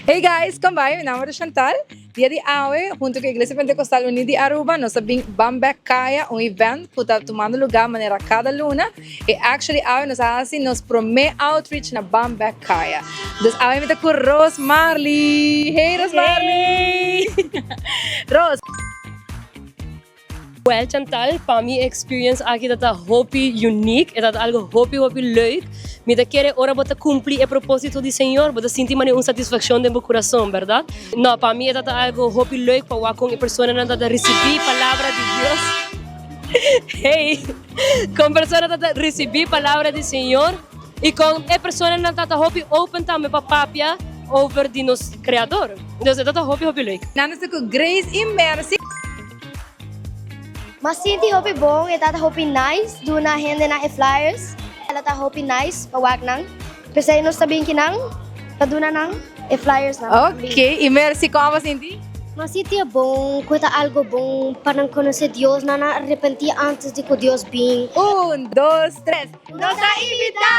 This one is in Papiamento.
Hey guys, con bai? Mi nomber ta Chantal. Dia di awe, hunto cu Iglesia Pentecostal Uní di Aruba, nos a bin Ban Bek Kaya, un event cu ta tumando lugar manera cada luna. Y actually awe nos a haci nos prome outreach na Ban Bek Kaya. Dus awe mi ta cu Ros Marley. Hey Ros Marley! Ros! Well Chantal, pa mi e experience aki ta ta hopi unique, e ta ta algo hopi hopi leuk. Mi ta kere ora bo ta cumpli e proposito di Señor, bo ta sinti manera un satisfaccion den bo curason, berdad? No, pa mi e ta ta algo hopi leuk pa wak con e personanan ta ta ricibi palabra di Dios. Hey! Con persona ta ta ricibi palabra di Señor y con e personanan ta ta hopi open tambe pa papia over di nos Creador. Entonces e ta ta hopi hopi leuk. Nan ta cu Grace y Mercy. M'a sinti hopi bon, e ta ta hopi nice duna hendenan e flyers. El a ta hopi nice pa wak nan. P'esei nos ta bin kinan pa duna nan e flyers nan. Ok, y Mercy con abo a sinti? M'a sinti e bon, cu e ta algo bon pa nan conoce Dios, nan a arepenti antes di cu Dios bin. Un, dos, tres. Nos ta invita!